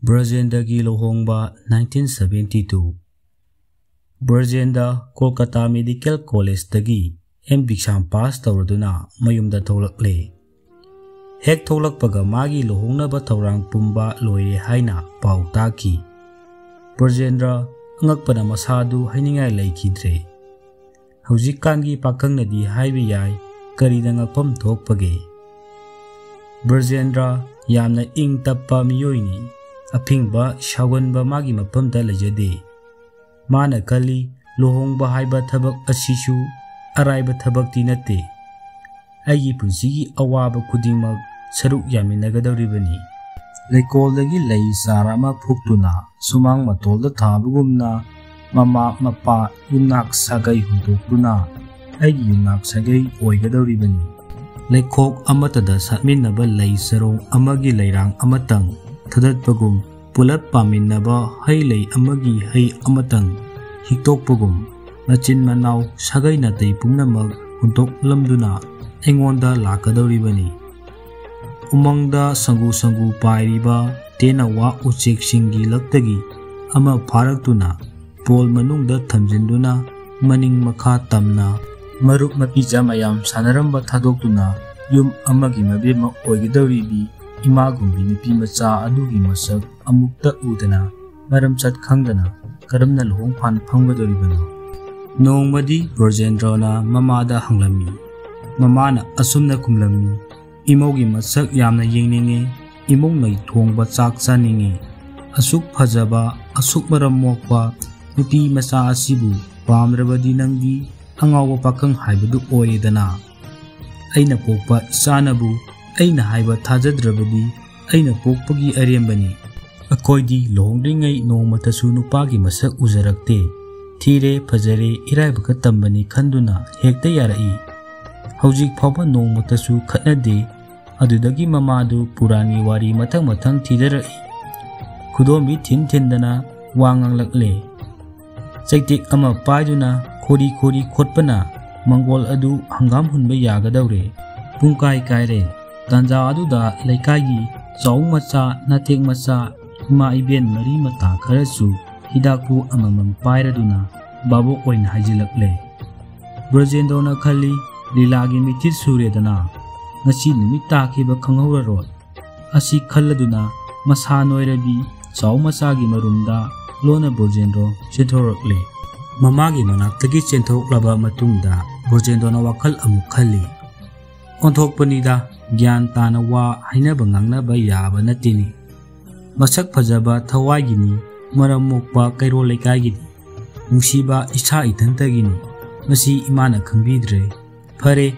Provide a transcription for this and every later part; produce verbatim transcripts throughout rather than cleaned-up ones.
ꯕ꯭ꯔꯖꯦꯟꯗ꯭ꯔꯒꯤ ꯂꯨꯍꯣꯡꯕ, nineteen seventy two꯫ Brajendra Kolkata medical ꯀꯣꯂꯦꯖꯇꯒꯤ M.Pharm pass ꯇꯧꯔꯗꯨꯅ ꯃꯌꯨꯝꯗ ꯊꯣꯛꯂꯛꯂꯦ꯫ ꯍꯦꯛ ꯊꯣꯛꯂꯛꯄꯒ ꯃꯥꯒꯤ ꯂꯨꯍꯣꯡꯅꯕ ꯊꯧꯔꯥꯡ ꯄꯨꯝꯕ ꯂꯣꯏꯔꯦ ꯍꯥꯏꯅ ꯄꯥꯎ ꯇꯥꯈꯤ꯫ ꯕ꯭ꯔꯖꯦꯟꯗ꯭ꯔ ꯑꯉꯛꯄꯅ ꯃꯁꯥꯗꯨ ꯍꯥꯏꯅꯤꯡꯉꯥꯏ ꯂꯩꯈꯤꯗ꯭ꯔꯦ꯫ ꯍꯧꯖꯤꯛꯀꯥꯟꯒꯤ ꯄꯥꯈꯪꯅꯗꯤ ꯍꯥꯏꯕ ꯌꯥꯏ, ꯀꯔꯤꯗ ꯉꯛꯐꯝ ꯊꯣꯛꯄꯒꯦ? ꯕ꯭ꯔꯖꯦꯟꯗ꯭ꯔ ꯌꯥꯝꯅ ꯏꯪ ꯇꯞꯄ ꯃꯤꯑꯣꯏꯅꯤ꯫ ꯑꯐꯤꯡꯕ, ꯁꯥꯎꯒꯟꯕ ꯃꯥꯒꯤ ꯃꯐꯝꯗ ꯂꯩꯖꯗꯦ꯫ ꯃꯥꯅ ꯈꯜꯂꯤ, ꯂꯨꯍꯣꯡꯕ ꯍꯥꯏꯕ ꯊꯕꯛ ꯑꯁꯤꯁꯨ ꯑꯔꯥꯏꯕ ꯊꯕꯛꯇꯤ ꯅꯠꯇꯦ꯫ ꯑꯩꯒꯤ ꯄꯨꯟꯁꯤꯒꯤ ꯑꯋꯥꯕ ꯈꯨꯗꯤꯡꯃꯛ ꯁꯔꯨꯛ ꯌꯥꯃꯤꯟꯅꯒꯗꯧꯔꯤꯕꯅꯤ꯫ ꯂꯩꯀꯣꯜꯗꯒꯤ ꯂꯩ ꯆꯥꯔ ꯑꯃ ꯐꯨꯛꯇꯨꯅ ꯁꯨꯃꯥꯡ ꯃꯇꯣꯜꯗ ꯊꯥꯕꯒꯨꯝꯅ ꯃꯃꯥ ꯃꯄꯥ ꯌꯨꯝꯅꯥꯛ ꯁꯥꯒꯩ ꯍꯨꯟꯗꯣꯛꯇꯨꯅ ꯑꯩꯒꯤ ꯌꯨꯝꯅꯥꯛ ꯁꯥꯒꯩ ꯑꯣꯏꯒꯗꯧꯔꯤꯕꯅꯤ꯫ ꯂꯩꯈꯣꯛ ꯑꯃꯠꯇꯗ ꯁꯥꯠꯃꯤꯟꯅꯕ ꯂꯩ ꯆꯔꯣꯡ ꯑꯃꯒꯤ ꯂꯩꯔꯥꯡ ꯑꯃꯇꯪ ꯊꯥꯗꯠꯄꯒꯨꯝ, ꯄꯨꯂꯞ ꯄꯥꯃꯤꯟꯅꯕ ꯍꯩ ꯂꯩ ꯑꯃꯒꯤ ꯍꯩ ꯑꯃꯇꯪ ꯍꯤꯛꯇꯣꯛꯄꯒꯨꯝ, ꯃꯆꯤꯟ ꯃꯅꯥꯎ ꯁꯥꯒꯩ ꯅꯥꯇꯩ ꯄꯨꯝꯅꯃꯛ ꯍꯨꯟꯗꯣꯛꯂꯝꯗꯨꯅ ꯑꯩꯉꯣꯟꯗ ꯂꯥꯛꯀꯗꯧꯔꯤꯕꯅꯤ꯫ ꯎꯃꯪꯗ ꯁꯪꯒꯨ ꯁꯪꯒꯨ ꯄꯥꯏꯔꯤꯕ ꯇꯦꯟꯅꯋꯥ ꯎꯆꯦꯛꯁꯤꯡꯒꯤ ꯂꯛꯇꯒꯤ ꯑꯃ ꯐꯥꯔꯛꯇꯨꯅ ꯄꯣꯜ ꯃꯅꯨꯡꯗ ꯊꯝꯖꯤꯟꯗꯨꯅ ꯃꯅꯤꯡ ꯃꯈꯥ ꯇꯝꯅ ꯃꯔꯨꯞ ꯃꯄꯤꯖ ꯃꯌꯥꯝ ꯁꯥꯟꯅꯔꯝꯕ ꯊꯥꯗꯣꯛꯇꯨꯅ ꯌꯨꯝ ꯑꯃꯒꯤ ꯃꯕꯦꯝꯃ ꯑꯣꯏꯒꯗꯧꯔꯤꯕꯤ ꯏꯃꯥꯒꯨꯝꯕꯤ ꯅꯨꯄꯤ ꯃꯆꯥ ꯑꯗꯨꯒꯤ ꯃꯁꯛ ꯑꯃꯨꯛꯇ ꯎꯗꯅ, ꯃꯔꯝꯆꯠ ꯈꯪꯗꯅ ꯀꯔꯝꯅ ꯂꯨꯍꯣꯡ ꯐꯥꯟ ꯐꯝꯒꯗꯧꯔꯤꯕꯅꯣ? ꯅꯣꯡꯃꯗꯤ ꯕ꯭ꯔꯖꯦꯟꯗ꯭ꯔꯅ ꯃꯃꯥꯗ ꯍꯪꯂꯝꯃꯤ꯫ ꯃꯃꯥꯅ ꯑꯁꯨꯝꯅ ꯈꯨꯝꯂꯝꯃꯤ, "ꯏꯃꯧꯒꯤ ꯃꯁꯛ ꯌꯥꯝꯅ ꯌꯦꯡꯅꯤꯡꯉꯤ, ꯏꯃꯧꯅ ꯊꯣꯡꯕ ꯆꯥꯛ ꯆꯥꯅꯤꯡꯉꯤ꯫ ꯑꯁꯨꯛ ꯐꯖꯕ, ꯑꯁꯨꯛ ꯃꯔꯝ ꯃꯣꯛꯄ ꯅꯨꯄꯤ ꯃꯆꯥ ꯑꯁꯤꯕꯨ ꯄꯥꯝꯗ꯭ꯔꯕꯗꯤ ꯅꯪꯗꯤ ꯑꯉꯥꯎꯕ ꯄꯥꯈꯪ ꯍꯥꯏꯕꯗꯨ ꯑꯣꯏꯔꯦꯗꯅ꯫ ꯑꯩꯅ ꯄꯣꯛꯄ ꯏꯆꯥꯅꯕꯨ ꯑꯩꯅ ꯍꯥꯏꯕ ꯊꯥꯖꯗ꯭ꯔꯕꯗꯤ ꯑꯩꯅ ꯄꯣꯛꯄꯒꯤ ꯑꯔꯦꯝꯕꯅꯤ꯫ ꯑꯩꯈꯣꯏꯗꯤ ꯂꯨꯍꯣꯡꯗ꯭ꯔꯤꯉꯩ ꯅꯣꯡꯃꯇꯁꯨ ꯅꯨꯄꯥꯒꯤ ꯃꯁꯛ ꯎꯖꯔꯛꯇꯦ꯫ ꯊꯤꯔꯦ ꯐꯖꯔꯦ ꯏꯔꯥꯏꯕꯛꯀ ꯇꯝꯕꯅꯤ ꯈꯟꯗꯨꯅ ꯍꯦꯛꯇ ꯌꯥꯔꯛꯏ꯫ ꯍꯧꯖꯤꯛ ꯐꯥꯎꯕ ꯅꯣꯡꯃꯇꯁꯨ ꯈꯠꯅꯗꯦ꯫" ꯑꯗꯨꯗꯒꯤ ꯃꯃꯥꯗꯨ ꯄꯨꯔꯥꯟꯒꯤ ꯋꯥꯔꯤ ꯃꯊꯪ ꯃꯊꯪ ꯊꯤꯗꯔꯛꯏ꯫ ꯈꯨꯗꯣꯝꯕꯤ ꯊꯤꯟ ꯊꯤꯟꯗꯅ ꯋꯥ ꯉꯥꯡꯂꯛꯂꯦ꯫ ꯆꯩꯇꯦꯛ ꯑꯃ ꯄꯥꯏꯗꯨꯅ ꯈꯣꯔꯤ ꯈꯣꯔꯤ ꯈꯣꯠꯄꯅ ꯃꯪꯒꯣꯜ ꯑꯗꯨ ꯍꯪꯒꯥꯝ ꯍꯨꯟꯕ ꯌꯥꯒꯗꯧꯔꯦ꯫ ꯄꯨꯡꯀꯥꯏ ꯀꯥꯏꯔꯦ꯫ ꯇꯥꯟꯖꯥ ꯑꯗꯨꯗ ꯂꯩꯀꯥꯏꯒꯤ ꯆꯥꯎ ꯃꯆꯥ, ꯅꯥꯇꯦꯛ ꯃꯆꯥ, ꯏꯃꯥ ꯏꯕꯦꯟ ꯃꯔꯤ ꯃꯇꯥ ꯈꯔꯁꯨ ꯍꯤꯗꯥꯛꯄꯨ ꯑꯃꯃꯝ ꯄꯥꯏꯔꯗꯨꯅ ꯚꯥꯕꯣꯛ ꯑꯣꯏꯅ ꯍꯥꯏꯖꯤꯜꯂꯛꯂꯦ꯫ ꯕ꯭ꯔꯖꯦꯟꯗ꯭ꯔꯣꯅ ꯈꯜꯂꯤ, "ꯂꯤꯂꯥꯒꯤ ꯃꯤꯊꯤꯠ ꯁꯨꯔꯦꯗꯅ, ꯉꯁꯤ ꯅꯨꯃꯤꯠ ꯇꯥꯈꯤꯕ ꯈꯪꯍꯧꯔꯔꯣꯏ" ꯑꯁꯤ ꯈꯜꯂꯗꯨꯅ ꯃꯁꯥ ꯅꯣꯏꯔꯕꯤ ꯆꯥꯎ ꯃꯆꯥꯒꯤ ꯃꯔꯨꯝꯗ ꯂꯣꯟꯅ ꯕ꯭ꯔꯖꯦꯟꯗ꯭ꯔꯣ ꯆꯦꯟꯊꯣꯔꯛꯂꯦ꯫ ꯃꯃꯥꯒꯤ ꯃꯅꯥꯛꯇꯒꯤ ꯆꯦꯟꯊꯣꯛꯂꯕ ꯃꯇꯨꯡꯗ ꯕ꯭ꯔꯖꯦꯟꯗ꯭ꯔꯣꯅ ꯋꯥꯈꯜ ꯑꯃꯨꯛ ꯈꯜꯂꯤ꯫ "ꯑꯣꯟꯊꯣꯛꯄꯅꯤꯗ, ꯒ꯭ꯌꯥꯟ ꯇꯥꯅ ꯋꯥ ꯍꯥꯏꯅꯕ ꯉꯥꯡꯅꯕ ꯌꯥꯕ ꯅꯠꯇꯦꯅꯦ꯫ ꯃꯁꯛ ꯐꯖꯕ ꯊꯋꯥꯏꯒꯤꯅꯤ, ꯃꯔꯝ ꯃꯣꯛꯄ ꯀꯩꯔꯣꯜ ꯂꯩꯀꯥꯏꯒꯤꯅꯤ, ꯅꯨꯡꯁꯤꯕ ꯏꯁꯥ ꯏꯊꯟꯇꯒꯤꯅꯤ꯫ ꯃꯁꯤ ꯏꯃꯥꯅ ꯈꯪꯕꯤꯗ꯭ꯔꯦ꯫ ꯐꯔꯦ,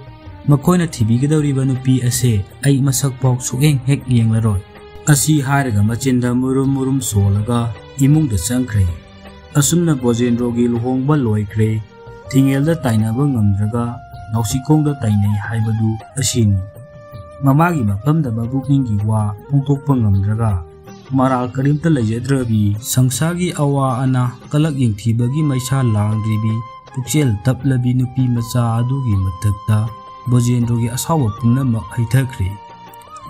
ꯃꯈꯣꯏꯅ ꯊꯤꯕꯤꯒꯗꯧꯔꯤꯕ ꯅꯨꯄꯤ ꯑꯁꯦ ꯑꯩ ꯃꯁꯛ ꯐꯥꯎ ꯁꯨꯛꯌꯦꯡ ꯍꯦꯛ ꯌꯦꯡꯂꯔꯣꯏ"꯫ ꯑꯁꯤ ꯍꯥꯏꯔꯒ ꯃꯆꯤꯟꯗ ꯃꯨꯔꯨꯝ ꯃꯨꯔꯨꯝ ꯁꯣꯜꯂꯒ ꯏꯃꯨꯡꯗ ꯆꯪꯈ꯭ꯔꯦ꯫ ꯑꯁꯨꯝꯅ ꯕ꯭ꯔꯖꯦꯟꯗ꯭ꯔꯣꯒꯤ ꯂꯨꯍꯣꯡꯕ ꯂꯣꯏꯈ꯭ꯔꯦ꯫ ꯊꯤꯡꯉꯦꯜꯗ ꯇꯥꯏꯅꯕ ꯉꯝꯗ꯭ꯔꯒ ꯅꯥꯎꯁꯤꯈꯣꯡꯗ ꯇꯥꯏꯅꯩ ꯍꯥꯏꯕꯗꯨ ꯑꯁꯤꯅꯤ꯫ ꯃꯃꯥꯒꯤ ꯃꯐꯝꯗ ꯃꯕꯨꯛꯅꯤꯡꯒꯤ ꯋꯥ ꯐꯣꯡꯗꯣꯛꯄ ꯉꯝꯗ꯭ꯔꯒ ꯃꯔꯥꯜ ꯀꯔꯤꯝꯇ ꯂꯩꯖꯗ꯭ꯔꯕꯤ, ꯁꯪꯁꯥꯔꯒꯤ ꯑꯋꯥ ꯑꯅꯥ ꯀꯂꯛ ꯌꯦꯡꯊꯤꯕꯒꯤ ꯃꯩꯁꯥ ꯂꯥꯡꯗ꯭ꯔꯤꯕꯤ, ꯄꯨꯛꯆꯦꯜ ꯇꯞꯂꯕꯤ ꯅꯨꯄꯤ ꯃꯆꯥ ꯑꯗꯨꯒꯤ ꯃꯊꯛꯇ ꯕ꯭ꯔꯖꯦꯟꯗ꯭ꯔꯣꯒꯤ ꯑꯁꯥꯎꯕ ꯄꯨꯝꯅꯃꯛ ꯍꯩꯊꯈ꯭ꯔꯦ꯫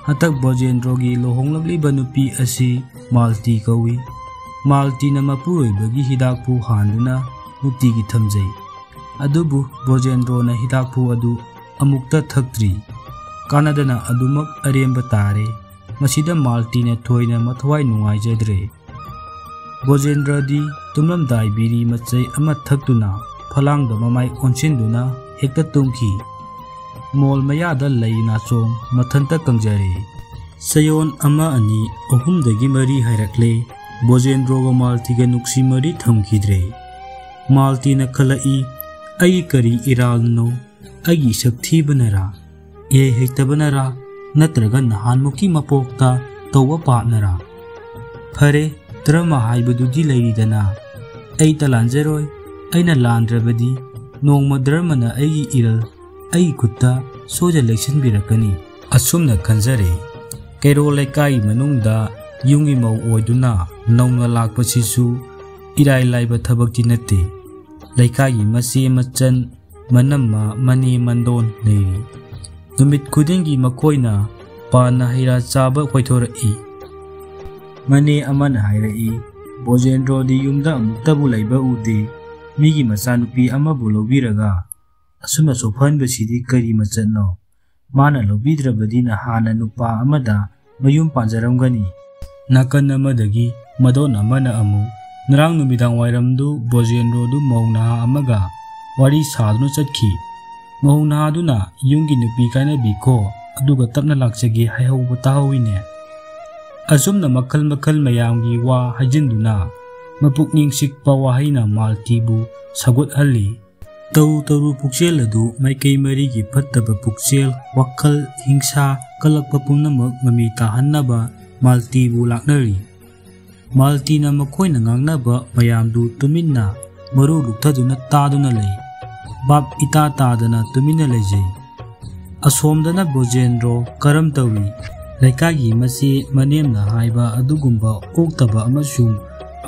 ꯍꯟꯗꯛ ꯕ꯭ꯔꯖꯦꯟꯗ꯭ꯔꯣꯒꯤ ꯂꯨꯍꯣꯡꯂꯛꯂꯤꯕ ꯅꯨꯄꯤ ꯑꯁꯤ ꯃꯥꯜꯇꯤ ꯀꯧꯏ꯫ ꯃꯥꯜꯇꯤꯅ ꯃꯄꯨꯔꯣꯏꯕꯒꯤ ꯍꯤꯗꯥꯛꯄꯨ ꯍꯥꯟꯗꯨꯅ ꯅꯨꯡꯇꯤꯒꯤ ꯊꯝꯖꯩ꯫ ꯑꯗꯨꯕꯨ ꯕ꯭ꯔꯖꯦꯟꯗ꯭ꯔꯣꯅ ꯍꯤꯗꯥꯛꯄꯨ ꯑꯗꯨ ꯑꯃꯨꯛꯇ ꯊꯛꯇ꯭ꯔꯤ꯫ ꯀꯥꯟꯅꯗꯅ ꯑꯗꯨꯃꯛ ꯑꯔꯦꯝꯕ ꯇꯥꯔꯦ꯫ ꯃꯁꯤꯗ ꯃꯥꯜꯇꯤꯅ ꯊꯣꯏꯅ ꯃꯊ꯭ꯋꯥꯏ ꯅꯨꯡꯉꯥꯏꯖꯗ꯭ꯔꯦ꯫ ꯕ꯭ꯔꯖꯦꯟꯗ꯭ꯔꯗꯤ ꯇꯨꯝꯂꯝꯗꯥꯏ ꯕꯤꯔꯤ ꯃꯆꯩ ꯑꯃ ꯊꯛꯇꯨꯅ ꯐꯂꯥꯡꯗ ꯃꯃꯥꯏ ꯑꯣꯟꯁꯤꯟꯗꯨꯅ ꯍꯦꯛꯇ ꯇꯨꯝꯈꯤ꯫ ꯃꯣꯜ ꯃꯌꯥꯗ ꯂꯩ ꯅꯥꯆꯣꯝ ꯃꯊꯟꯇ ꯀꯪꯖꯔꯦ꯫ ꯆꯌꯣꯜ ꯑꯃ, ꯑꯅꯤ, ꯑꯍꯨꯝꯗꯒꯤ ꯃꯔꯤ ꯍꯥꯏꯔꯛꯂꯦ꯫ ꯕ꯭ꯔꯖꯦꯟꯗ꯭ꯔꯣꯒ ꯃꯥꯜꯇꯤꯒ ꯅꯨꯡꯁꯤ ꯃꯔꯤ ꯊꯝꯈꯤꯗ꯭ꯔꯦ꯫ ꯃꯥꯜꯇꯤꯅ ꯈꯜꯂꯛꯏ, "ꯑꯩ ꯀꯔꯤ ꯏꯔꯥꯜꯅꯣ? ꯑꯩꯒꯤ ꯏꯁꯛ ꯊꯤꯕꯅꯔꯥ? ꯏꯍꯩ ꯍꯩꯇꯕꯅꯔꯥ? ꯅꯠꯇ꯭ꯔꯒ ꯅꯍꯥꯟꯃꯨꯛꯀꯤ ꯃꯄꯣꯛꯇ ꯇꯧꯕ ꯄꯥꯞꯅꯔꯥ? ꯐꯔꯦ, ꯙꯔꯃ ꯍꯥꯏꯕꯗꯨꯗꯤ ꯂꯩꯔꯤꯗꯅ꯫ ꯑꯩ ꯇꯂꯥꯟꯖꯔꯣꯏ꯫ ꯑꯩꯅ ꯂꯥꯟꯗ꯭ꯔꯕꯗꯤ ꯅꯣꯡꯃ ꯙꯔꯃꯅ ꯑꯩꯒꯤ ꯏꯔꯜ ꯑꯩꯒꯤ ꯈꯨꯠꯇ ꯁꯣꯏꯗ ꯂꯩꯁꯤꯟꯕꯤꯔꯛꯀꯅꯤ"꯫ ꯑꯁꯨꯝꯅ ꯈꯟꯖꯔꯦ꯫ ꯀꯩꯔꯣꯜ ꯂꯩꯀꯥꯏ ꯃꯅꯨꯡꯗ ꯌꯨꯝꯒꯤ ꯃꯧ ꯑꯣꯏꯗꯨꯅ ꯅꯧꯅ ꯂꯥꯛꯄꯁꯤꯁꯨ ꯏꯔꯥꯏ ꯂꯥꯏꯕ ꯊꯕꯛꯇꯤ ꯅꯠꯇꯦ꯫ ꯂꯩꯀꯥꯏꯒꯤ ꯃꯆꯦ ꯃꯆꯟ, ꯃꯅꯝꯃ, ꯃꯅꯦ ꯃꯟꯗꯣꯟ ꯂꯩꯔꯤ꯫ ꯅꯨꯃꯤꯠ ꯈꯨꯗꯤꯡꯒꯤ ꯃꯈꯣꯏꯅ ꯄꯥꯟꯅ ꯍꯩꯔꯥ ꯆꯥꯕ ꯀꯣꯏꯊꯣꯔꯛꯏ꯫ ꯃꯅꯦ ꯑꯃꯅ ꯍꯥꯏꯔꯛꯏ, "ꯕꯣꯖꯦꯟꯗ꯭ꯔꯣꯗꯤ ꯌꯨꯝꯗ ꯑꯃꯨꯛꯇꯕꯨ ꯂꯩꯕ ꯎꯗꯦ꯫ ꯃꯤꯒꯤ ꯃꯆꯥꯅꯨꯄꯤ ꯑꯃꯕꯨ ꯂꯧꯕꯤꯔꯒ ꯑꯁꯨꯝꯅ ꯆꯣꯛꯐꯍꯟꯕꯁꯤꯗꯤ ꯀꯔꯤ ꯃꯆꯠꯅꯣ? ꯃꯥꯅ ꯂꯧꯕꯤꯗ꯭ꯔꯕꯗꯤ ꯅꯍꯥꯟꯅ ꯅꯨꯄꯥ ꯑꯃꯗ ꯃꯌꯨꯝ ꯄꯥꯟꯖꯔꯝꯒꯅꯤ꯫" ꯅꯥꯀꯟ ꯑꯃꯗꯒꯤ ꯃꯗꯣꯟ ꯑꯃꯅ ꯑꯃꯨꯛ, "ꯉꯔꯥꯡ ꯅꯨꯃꯤꯗꯥꯡ ꯋꯥꯏꯔꯝꯗꯨ ꯕꯣꯖꯦꯟꯗ꯭ꯔꯣꯗꯨ ꯃꯧ ꯅꯍꯥ ꯑꯃꯒ ꯋꯥꯔꯤ ꯁꯥꯗꯨꯅ ꯆꯠꯈꯤ꯫ ꯃꯧ ꯅꯍꯥꯗꯨꯅ ꯌꯨꯝꯒꯤ ꯅꯨꯄꯤ ꯀꯥꯏꯅꯕꯤꯈꯣ, ꯑꯗꯨꯒ ꯇꯞꯅ ꯂꯥꯛꯆꯒꯦ ꯍꯥꯏꯍꯧꯕ ꯇꯥꯍꯧꯏꯅꯦ꯫" ꯑꯁꯨꯝꯅ ꯃꯈꯜ ꯃꯈꯜ ꯃꯌꯥꯝꯒꯤ ꯋꯥ ꯍꯥꯏꯖꯤꯟꯗꯨꯅ ꯃꯄꯨꯛꯅꯤꯡ ꯆꯤꯛꯄ ꯋꯥꯍꯩꯅ ꯃꯥꯜꯇꯤꯕꯨ ꯁꯧꯒꯠꯍꯜꯂꯤ꯫ ꯇꯧꯔꯨ ꯇꯧꯔꯨ ꯄꯨꯛꯆꯦꯜ ꯑꯗꯨ ꯃꯥꯏꯀꯩ ꯃꯔꯤꯒꯤ ꯐꯠꯇꯕ ꯄꯨꯛꯆꯦꯜ, ꯋꯥꯈꯜ, ꯍꯤꯡꯁꯥ, ꯀꯜꯂꯛꯄ ꯄꯨꯝꯅꯃꯛ ꯃꯃꯤ ꯇꯥꯍꯟꯅꯕ ꯃꯥꯜꯇꯤꯕꯨ ꯂꯥꯛꯅꯔꯤ꯫ ꯃꯥꯜꯇꯤꯅ ꯃꯈꯣꯏꯅ ꯉꯥꯡꯅꯕ ꯃꯌꯥꯝꯗꯨ ꯇꯨꯃꯤꯟꯅ ꯃꯔꯨ ꯂꯨꯛꯊꯗꯨꯅ ꯇꯥꯗꯨꯅ ꯂꯩ꯫ ꯚꯥꯞ ꯏꯇꯥ ꯇꯥꯗꯅ ꯇꯨꯃꯤꯟꯅ ꯂꯩꯖꯩ꯫ ꯑꯁꯣꯝꯗꯅ ꯕꯣꯖꯦꯟꯗ꯭ꯔꯣ ꯀꯔꯝ ꯇꯧꯔꯤ? ꯂꯩꯀꯥꯏꯒꯤ ꯃꯆꯦ ꯃꯅꯦꯝꯅ ꯍꯥꯏꯕ ꯑꯗꯨꯒꯨꯝꯕ ꯑꯣꯛꯇꯕ ꯑꯃꯁꯨꯡ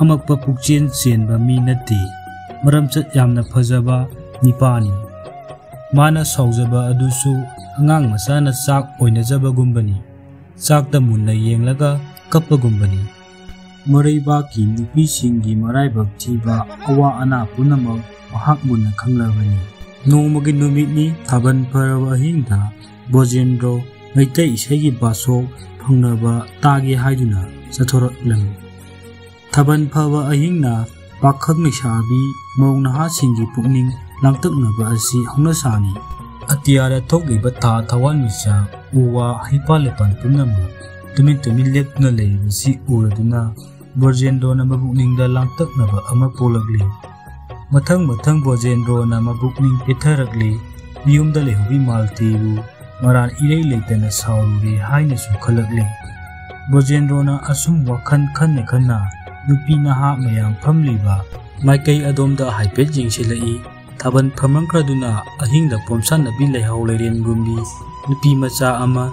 ꯑꯃꯛꯄ ꯄꯨꯛꯆꯦꯜ ꯆꯦꯟꯕ ꯃꯤ ꯅꯠꯇꯦ꯫ ꯃꯔꯝꯆꯠ ꯌꯥꯝꯅ ꯐꯖꯕ ꯅꯤꯄꯥꯅꯤ꯫ ꯃꯥꯅ ꯁꯥꯎꯖꯕ ꯑꯗꯨꯁꯨ ꯑꯉꯥꯡ ꯃꯆꯥꯅ ꯆꯥꯛ ꯑꯣꯏꯅꯖꯕꯒꯨꯝꯕꯅꯤ꯫ ꯆꯥꯛꯇ ꯃꯨꯟꯅ ꯌꯦꯡꯂꯒ ꯀꯞꯄꯒꯨꯝꯕꯅꯤ꯫ ꯃꯔꯩꯕꯥꯛꯀꯤ ꯅꯨꯄꯤꯁꯤꯡꯒꯤ ꯃꯔꯥꯏꯕꯛ ꯊꯤꯕ ꯑꯋꯥ ꯑꯅꯥ ꯄꯨꯝꯅꯃꯛ ꯃꯍꯥꯛ ꯃꯨꯟꯅ ꯈꯪꯂꯕꯅꯤ꯫ ꯅꯣꯡꯃꯒꯤ ꯅꯨꯃꯤꯠꯅꯤ, ꯊꯥꯕꯜ ꯐꯔꯕ ꯑꯍꯤꯡꯗ ꯕꯣꯖꯦꯟꯗ꯭ꯔꯣ ꯃꯩꯇꯩ ꯏꯁꯩꯒꯤ ꯕꯥꯁꯣꯛ ꯐꯪꯅꯕ ꯇꯥꯒꯦ ꯍꯥꯏꯗꯨꯅ ꯆꯠꯊꯣꯔꯛꯂꯝꯃꯤ꯫ ꯊꯥꯕꯜ ꯐꯕ ꯑꯍꯤꯡꯅ ꯄꯥꯈꯪ ꯂꯩꯁꯥꯕꯤ ꯃꯧ ꯅꯍꯥꯁꯤꯡꯒꯤ ꯄꯨꯛꯅꯤꯡ ꯂꯥꯡꯇꯛꯅꯕ ꯑꯁꯤ ꯍꯧꯅꯁꯥꯅꯤ꯫ ꯑꯇꯤꯌꯥꯗ ꯊꯣꯛꯂꯤꯕ ꯊꯥ ꯊꯋꯥꯟꯃꯤꯆꯥꯛ, ꯎ ꯋꯥ, ꯍꯩꯄꯥꯜ ꯂꯩꯄꯥꯜ ꯄꯨꯝꯅꯃꯛ ꯇꯨꯃꯤꯟ ꯇꯨꯃꯤꯟ ꯂꯦꯞꯇꯨꯅ ꯂꯩꯔꯤꯕꯁꯤ ꯎꯔꯗꯨꯅ ꯕ꯭ꯔꯣꯖꯦꯟꯗ꯭ꯔꯣꯅ ꯃꯄꯨꯛꯅꯤꯡꯗ ꯂꯥꯡꯇꯛꯅꯕ ꯑꯃ ꯄꯣꯛꯂꯛꯂꯤ꯫ ꯃꯊꯪ ꯃꯊꯪ ꯕ꯭ꯔꯣꯖꯦꯟꯗ꯭ꯔꯣꯅ ꯃꯄꯨꯛꯅꯤꯡ ꯄꯦꯠꯊꯔꯛꯂꯤ꯫ ꯃꯌꯨꯝꯗ ꯂꯩꯍꯧꯕꯤ ꯃꯥꯜꯇꯤꯕꯨ ꯃꯔꯥꯜ ꯏꯔꯩ ꯂꯩꯇꯅ ꯁꯥꯎꯔꯨꯔꯦ ꯍꯥꯏꯅꯁꯨ ꯈꯜꯂꯛꯂꯤ꯫ ꯕ꯭ꯔꯣꯖꯦꯟꯗ꯭ꯔꯣꯅ ꯑꯁꯨꯝ ꯋꯥꯈꯜ ꯈꯟꯅ ꯈꯟꯅ ꯅꯨꯄꯤ ꯅꯍꯥ ꯃꯌꯥꯝ ꯐꯝꯂꯤꯕ ꯃꯥꯏꯀꯩ ꯑꯗꯣꯝꯗ ꯍꯥꯏꯐꯦꯠ ꯌꯦꯡꯁꯤꯜꯂꯛꯏ꯫ ꯊꯥꯕꯜ ꯐꯝꯃꯟꯈ꯭ꯔꯗꯨꯅ ꯑꯍꯤꯡꯗ ꯄꯣꯝꯁꯥꯟꯅꯕꯤ ꯂꯩꯍꯥꯎ ꯂꯩꯔꯦꯟꯒꯨꯝꯕꯤ ꯅꯨꯄꯤ ꯃꯆꯥ ꯑꯃ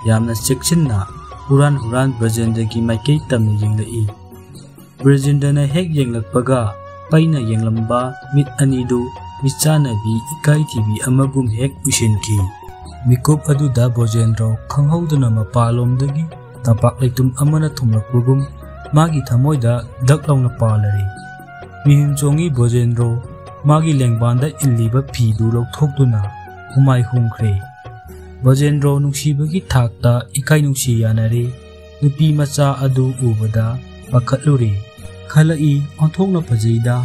ꯌꯥꯝꯅ ꯆꯦꯛꯁꯤꯟꯅ ꯍꯨꯔꯥꯟ ꯍꯨꯔꯥꯟ ꯕ꯭ꯔꯖꯦꯟꯗ꯭ꯔꯒꯤ ꯃꯥꯏꯀꯩ ꯇꯝꯅ ꯌꯦꯡꯂꯛꯏ꯫ ꯕ꯭ꯔꯖꯦꯟꯗ꯭ꯔꯅ ꯍꯦꯛ ꯌꯦꯡꯂꯛꯄꯒ ꯄꯩꯅ ꯌꯦꯡꯂꯝꯕ ꯃꯤꯠ ꯑꯅꯤꯗꯨ ꯃꯤꯠꯆꯥꯟꯅꯕꯤ ꯏꯀꯥꯏꯊꯤꯕꯤ ꯑꯃꯒꯨꯝ ꯍꯦꯛ ꯎꯏꯁꯤꯟꯈꯤ꯫ ꯃꯤꯀꯨꯞ ꯑꯗꯨꯗ ꯕ꯭ꯔꯖꯦꯟꯗ꯭ꯔꯣ ꯈꯪꯍꯧꯗꯅ ꯃꯄꯥꯟꯂꯣꯝꯗꯒꯤ ꯇꯝꯄꯥꯛ ꯂꯩꯇꯨꯝ ꯑꯃꯅ ꯊꯣꯝꯂꯛꯄꯒꯨꯝ ꯃꯥꯒꯤ ꯊꯃꯣꯏꯗ ꯗꯛ ꯂꯥꯎꯅ ꯄꯥꯜꯂꯔꯦ꯫ ꯃꯤꯍꯨꯟ ꯆꯣꯡꯉꯤ ꯕ꯭ꯔꯖꯦꯟꯗ꯭ꯔꯣ ꯃꯥꯒꯤ ꯂꯦꯡꯕꯥꯟꯗ ꯏꯜꯂꯤꯕ ꯐꯤꯗꯨ ꯂꯧꯊꯣꯛꯇꯨꯅ ꯍꯨꯃꯥꯏ ꯍꯨꯝꯈ꯭ꯔꯦ꯫ ꯕ꯭ꯔꯖꯦꯟꯗ꯭ꯔꯣ ꯅꯨꯡꯁꯤꯕꯒꯤ ꯊꯥꯛꯇ ꯏꯀꯥꯏ ꯅꯨꯡꯁꯤ ꯌꯥꯅꯔꯦ꯫ ꯅꯨꯄꯤ ꯃꯆꯥ ꯑꯗꯨ ꯎꯕꯗ ꯄꯥꯈꯠꯂꯨꯔꯦ꯫ ꯈꯜꯂꯛꯏ, ꯑꯣꯟꯊꯣꯛꯅ ꯐꯖꯩꯗ,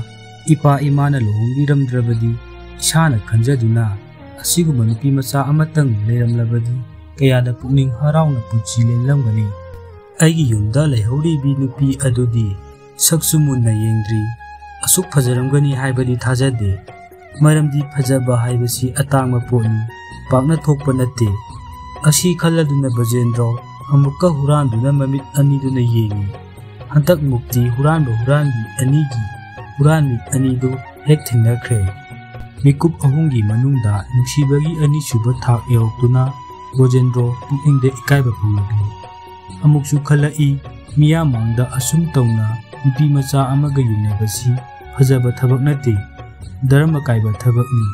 ꯏꯄꯥ ꯏꯃꯥꯅ ꯂꯨꯍꯣꯡꯕꯤꯔꯝꯗ꯭ꯔꯕꯗꯤ ꯏꯁꯥꯅ ꯈꯟꯖꯗꯨꯅ ꯑꯁꯤꯒꯨꯝꯕ ꯅꯨꯄꯤ ꯃꯆꯥ ꯑꯃꯇꯪ ꯂꯩꯔꯝꯂꯕꯗꯤ ꯀꯌꯥꯗ ꯄꯨꯛꯅꯤꯡ ꯍꯔꯥꯎꯅ ꯄꯨꯟꯁꯤ ꯂꯦꯜꯂꯝꯒꯅꯤ꯫ ꯑꯩꯒꯤ ꯌꯨꯝꯗ ꯂꯩꯍꯧꯔꯤꯕꯤ ꯅꯨꯄꯤ ꯑꯗꯨꯗꯤ ꯁꯛꯁꯨ ꯃꯨꯟꯅ ꯌꯦꯡꯗ꯭ꯔꯤ꯫ ꯑꯁꯨꯛ ꯐꯖꯔꯝꯒꯅꯤ ꯍꯥꯏꯕꯗꯤ ꯊꯥꯖꯗꯦ꯫ ꯃꯔꯝꯗꯤ ꯐꯖꯕ ꯍꯥꯏꯕꯁꯤ ꯑꯇꯥꯡꯕ ꯄꯣꯠꯅꯤ, ꯄꯥꯛꯅ ꯊꯣꯛꯄ ꯅꯠꯇꯦ꯫ ꯑꯁꯤ ꯈꯜꯂꯗꯨꯅ ꯕ꯭ꯔꯖꯦꯟꯗ꯭ꯔꯣ ꯑꯃꯨꯛꯀ ꯍꯨꯔꯥꯟꯗꯨꯅ ꯃꯃꯤꯠ ꯑꯅꯤꯗꯨꯅ ꯌꯦꯡꯉꯤ꯫ ꯍꯟꯗꯛ ꯃꯨꯛꯇꯤ ꯍꯨꯔꯥꯟꯕ ꯍꯨꯔꯥꯟꯕꯤ ꯑꯅꯤꯒꯤ ꯍꯨꯔꯥꯟꯕꯤ ꯑꯅꯤꯗꯨ ꯍꯦꯛ ꯊꯦꯡꯅꯈ꯭ꯔꯦ꯫ ꯃꯤꯀꯨꯞ ꯑꯍꯨꯝꯒꯤ ꯃꯅꯨꯡꯗ ꯅꯨꯡꯁꯤꯕꯒꯤ ꯑꯅꯤꯁꯨꯕ ꯊꯥꯛ ꯌꯧꯔꯛꯇꯨꯅ ꯕ꯭ꯔꯖꯦꯟꯗ꯭ꯔꯣ ꯄꯨꯛꯅꯤꯡꯗ ꯏꯀꯥꯏꯕ ꯐꯥꯎꯔꯛꯂꯤ꯫ ꯑꯃꯨꯛꯁꯨ ꯈꯜꯂꯛꯏ, ꯃꯤꯌꯥꯝ ꯃꯥꯡꯗ ꯑꯁꯨꯝ ꯇꯧꯅ ꯅꯨꯄꯤ ꯃꯆꯥ ꯑꯃꯒ ꯌꯦꯡꯅꯕꯁꯤ ꯐꯖꯕ ꯊꯕꯛ ꯅꯠꯇꯦ, ꯙꯔꯃ ꯀꯥꯏꯕ ꯊꯕꯛꯅꯤ꯫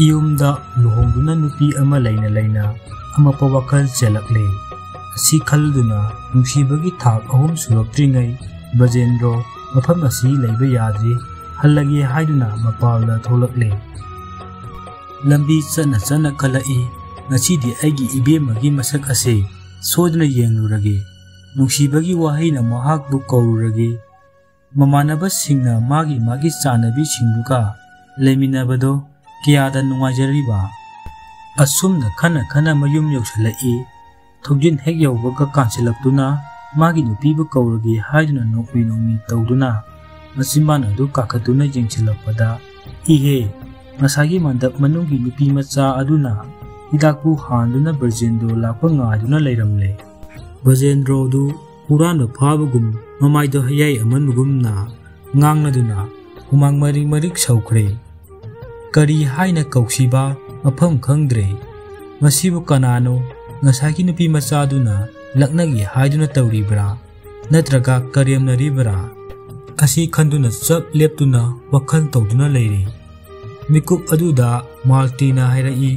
ꯏꯌꯨꯝꯗ ꯂꯨꯍꯣꯡꯗꯨꯅ ꯅꯨꯄꯤ ꯑꯃ ꯂꯩꯅ ꯂꯩꯅ ꯑꯃꯛꯄ ꯋꯥꯈꯜ ꯆꯦꯜꯂꯛꯂꯦ꯫ ꯑꯁꯤ ꯈꯜꯂꯗꯨꯅ ꯅꯨꯡꯁꯤꯕꯒꯤ ꯊꯥꯛ ꯑꯍꯨꯝ ꯁꯨꯔꯛꯇ꯭ꯔꯤꯉꯩ ꯕ꯭ꯔꯖꯦꯟꯗ꯭ꯔꯣ ꯃꯐꯝ ꯑꯁꯤ ꯂꯩꯕ ꯌꯥꯗ꯭ꯔꯤ, ꯍꯜꯂꯒꯦ ꯍꯥꯏꯗꯨꯅ ꯃꯄꯥꯜꯗ ꯊꯣꯛꯂꯛꯂꯦ꯫ ꯂꯝꯕꯤ ꯆꯠꯅ ꯆꯠꯅ ꯈꯜꯂꯛꯏ, ꯉꯁꯤꯗꯤ ꯑꯩꯒꯤ ꯏꯕꯦꯝꯃꯒꯤ ꯃꯁꯛ ꯑꯁꯤ ꯁꯣꯏꯗꯅ ꯌꯦꯡꯂꯨꯔꯒꯦ꯫ ꯅꯨꯡꯁꯤꯕꯒꯤ ꯋꯥꯍꯩꯅ ꯃꯍꯥꯛꯄꯨ ꯀꯧꯔꯨꯔꯒꯦ꯫ ꯃꯃꯥꯟꯅꯕꯁꯤꯡꯅ ꯃꯥꯒꯤ ꯃꯥꯒꯤ ꯆꯥꯟꯅꯕꯤꯁꯤꯡꯗꯨꯒ ꯂꯩꯃꯤꯟꯅꯕꯗꯣ ꯀꯌꯥꯗ ꯅꯨꯡꯉꯥꯏꯖꯔꯤꯕ꯫ ꯑꯁꯨꯝꯅ ꯈꯟꯅ ꯈꯟꯅ ꯃꯌꯨꯝ ꯌꯧꯁꯤꯜꯂꯛꯏ꯫ ꯊꯣꯡꯖꯤꯟ ꯍꯦꯛ ꯌꯧꯕꯒ ꯀꯥꯟꯁꯤꯜꯂꯛꯇꯨꯅ ꯃꯥꯒꯤ ꯅꯨꯄꯤꯕꯨ ꯀꯧꯔꯒꯦ ꯍꯥꯏꯗꯨꯅ ꯅꯣꯛꯃꯤ ꯅꯣꯛꯃꯤ ꯇꯧꯗꯨꯅ ꯃꯆꯤꯟꯕꯥꯟ ꯑꯗꯨ ꯀꯥꯈꯠꯇꯨꯅ ꯌꯦꯡꯁꯤꯜꯂꯛꯄꯗ, ꯏꯍꯦ, ꯉꯁꯥꯏꯒꯤ ꯃꯟꯗꯞ ꯃꯅꯨꯡꯒꯤ ꯅꯨꯄꯤ ꯃꯆꯥ ꯑꯗꯨꯅ ꯍꯤꯗꯥꯛꯄꯨ ꯍꯥꯟꯗꯨꯅ ꯕ꯭ꯔꯖꯦꯟꯗ꯭ꯔꯣ ꯂꯥꯛꯄ ꯉꯥꯏꯗꯨꯅ ꯂꯩꯔꯝꯂꯦ꯫ ꯕ꯭ꯔꯖꯦꯟꯗ꯭ꯔꯣꯗꯨ ꯍꯨꯔꯥꯟꯕ ꯐꯥꯕꯒꯨꯝ ꯃꯃꯥꯏꯗꯣ ꯍꯌꯥꯏ ꯑꯃꯟꯕꯒꯨꯝꯅ ꯉꯥꯡꯅꯗꯨꯅ ꯍꯨꯃꯥꯡ ꯃꯔꯤꯛ ꯃꯔꯤꯛ ꯁꯧꯈ꯭ꯔꯦ꯫ ꯀꯔꯤ ꯍꯥꯏꯅ ꯀꯧꯁꯤꯕ ꯃꯐꯝ ꯈꯪꯗ꯭ꯔꯦ꯫ ꯃꯁꯤꯕꯨ ꯀꯅꯥꯅꯣ ꯉꯁꯥꯏꯒꯤ ꯅꯨꯄꯤ ꯃꯆꯥꯗꯨꯅ ꯂꯛꯅꯒꯦ ꯍꯥꯏꯗꯨꯅ ꯇꯧꯔꯤꯕ꯭ꯔꯥ? ꯅꯠꯇ꯭ꯔꯒ ꯀꯔꯦꯝꯅꯔꯤꯕ꯭ꯔꯥ? ꯑꯁꯤ ꯈꯟꯗꯨꯅ ꯆꯞ ꯂꯦꯞꯇꯨꯅ ꯋꯥꯈꯜ ꯇꯧꯗꯨꯅ ꯂꯩꯔꯤ꯫ ꯃꯤꯀꯨꯞ ꯑꯗꯨꯗ ꯃꯥꯜꯇꯤꯅ ꯍꯥꯏꯔꯛꯏ,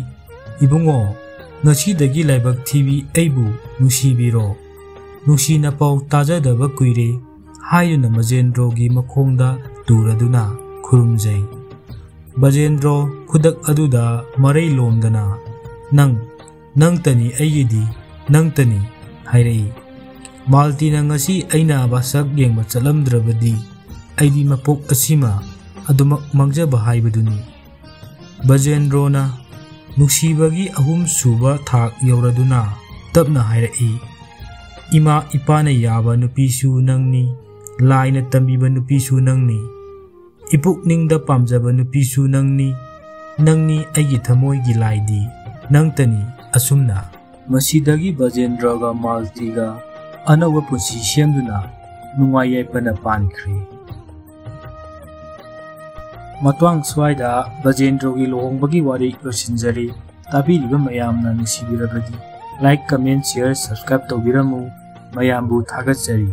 "ꯏꯕꯨꯡꯉꯣ, "ꯉꯁꯤꯗꯒꯤ ꯂꯥꯏꯕꯛ ꯊꯤꯕꯤ, ꯑꯩꯕꯨ ꯅꯨꯡꯁꯤꯕꯤꯔꯣ꯫ ꯅꯨꯡꯁꯤꯅ ꯄꯥꯎ ꯇꯥꯖꯗꯕ ꯀꯨꯏꯔꯦ" ꯍꯥꯏꯗꯨꯅ ꯕꯖꯦꯟꯗ꯭ꯔꯣꯒꯤ ꯃꯈꯣꯡꯗ ꯇꯨꯔꯗꯨꯅ ꯈꯨꯔꯨꯝꯖꯩ꯫ ꯕꯖꯦꯟꯗ꯭ꯔꯣ ꯈꯨꯗꯛ ꯑꯗꯨꯗ ꯃꯔꯩ ꯂꯣꯝꯗꯅ, "ꯅꯪ, ꯅꯪꯇꯅꯤ ꯑꯩꯒꯤꯗꯤ, ꯅꯪꯇꯅꯤ" ꯍꯥꯏꯔꯛꯏ꯫ "ꯃꯥꯜꯇꯤꯅ ꯉꯁꯤ ꯑꯩꯅ ꯃꯁꯛ ꯌꯦꯡꯕ ꯆꯠꯂꯝꯗ꯭ꯔꯕꯗꯤ ꯑꯩꯗꯤ ꯃꯄꯣꯛ ꯑꯁꯤꯃ ꯑꯗꯨꯃꯛ ꯃꯥꯡꯖꯕ ꯍꯥꯏꯕꯗꯨꯅꯤ"꯫ ꯕꯖꯦꯟꯗ꯭ꯔꯣꯅ ꯅꯨꯡꯁꯤꯕꯒꯤ ꯑꯍꯨꯝꯁꯨꯕ ꯊꯥꯛ ꯌꯧꯔꯗꯨꯅ ꯇꯞꯅ ꯍꯥꯏꯔꯛꯏ, "ꯏꯃꯥ ꯏꯄꯥꯅ ꯌꯥꯕ ꯅꯨꯄꯤꯁꯨ ꯅꯪꯅꯤ, ꯂꯥꯏꯅ ꯇꯝꯕꯤꯕ ꯅꯨꯄꯤꯁꯨ ꯅꯪꯅꯤ, ꯏꯄꯨꯛꯅꯤꯡꯗ ꯄꯥꯝꯖꯕ ꯅꯨꯄꯤꯁꯨ ꯅꯪꯅꯤ, ꯅꯪꯅꯤ ꯑꯩꯒꯤ ꯊꯃꯣꯏꯒꯤ ꯂꯥꯏꯗꯤ, ꯅꯪꯇꯅꯤ ꯑꯁꯨꯝꯅ"꯫ ꯃꯁꯤꯗꯒꯤ ꯕꯖꯦꯟꯗ꯭ꯔꯒ ꯃꯥꯜꯇꯤꯒ ꯑꯅꯧꯕ ꯄꯨꯟꯁꯤ ꯁꯦꯝꯗꯨꯅ ꯅꯨꯡꯉꯥꯏ ꯌꯥꯏꯐꯅ ꯄꯥꯟꯈ꯭ꯔꯦ꯫ ꯃꯇꯥꯡ ꯁ꯭ꯋꯥꯏꯗ ꯕꯖꯦꯟꯗ꯭ꯔꯒꯤ ꯂꯨꯍꯣꯡꯕꯒꯤ ꯋꯥꯔꯤ ꯂꯣꯏꯁꯤꯟꯖꯔꯤ꯫ ꯇꯥꯕꯤꯔꯤꯕ ꯃꯌꯥꯝꯅ ꯅꯨꯡꯁꯤꯕꯤꯔꯕꯗꯤ like, comment, share, subscribe ꯇꯧꯕꯤꯔꯝꯃꯨ꯫ ꯃꯌꯥꯝꯕꯨ ꯊꯥꯒꯠꯆꯔꯤ꯫